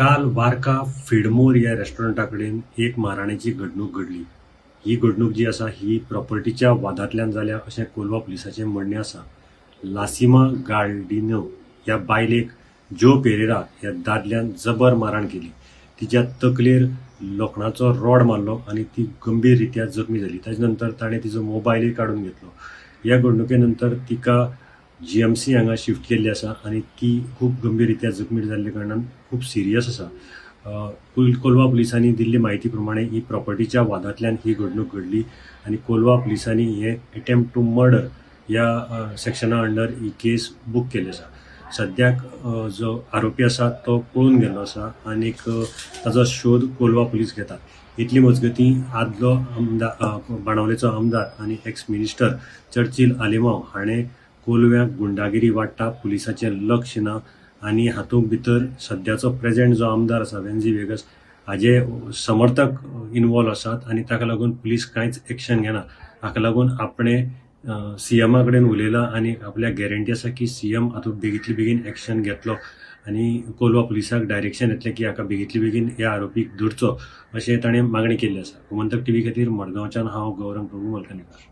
काल वार्का फिडमोर ह्या रेस्टॉरंटा कडेन एक माराणेची घडणूक घडली. ही घडणूक जी आसा ही प्रॉपर्टीच्या वादांतल्यान जाल्या अशें कोलवा पुलिसाचें म्हणणें आसा. लासिमा गार्डिनो ह्या बायलेक जो पेरेरा ह्या दादल्यान जबर मारहाण केली. तिच्या तकलेर लोखणाचो रॉड मारलो आनी ती गंभीर रित्या जखमी जाली. ताजे नंतर ताणें तिजो मोबायलय काडून घेतलो. ह्या घडणुके नंतर तिका जीएमसी हांगा शिफ्ट केल्ली आसा आनी ती खूब गंभीर रित्या जखमी जाल्ल्या कारणान खूब सिरियस आसा. कोलवा पुलिसांनी दिल्ली म्हायती प्रमाणे ही प्रॉपर्टीच्या वादांतल्यान ही घडणूक घडली आनी कोलवा पुलिसांनी हे एटेम्प्ट टू मर्डर ह्या सेक्शना अंडर ही केस बूक केल्ली आसा. सद्याक जो आरोपी आसा तो पळून गेल्लो आसा आनीक ताजो शोध कोलवा पुलीस घेतात. इतली मजगतीं आदलो आमदार, बाणावलेचो आमदार आनी एक्स मिनिस्टर चर्चिल आलेमांव हाणें कोलव्याक गुंडागिरी वाडटा, पुलिसाचें लक्ष ना आनी हातूंत भितर सद्याचो प्रेजेंट जो आमदार आसा वेन्झी वेगस हाजे समर्थक इनवॉल्व आसात आनी ताका लागून पुलीस कांयच एक्शन घेना. हाका लागून आपणें सीएमा कडेन उलयलां आनी आपल्याक गॅरंटी आसा की सीएम हातूंत बेगींतले बेगीन एक्शन घेतलो आनी कोलवा पुलिसाक डायरेक्शन येतलें की हाका बेगींतले बेगीन ह्या आरोपीक धरचो अशें ताणें मागणी केल्ली आसा. गोमंतक टीव्ही खातीर मडगांवच्यान हांव गौरंग प्रभू मलकनीकर.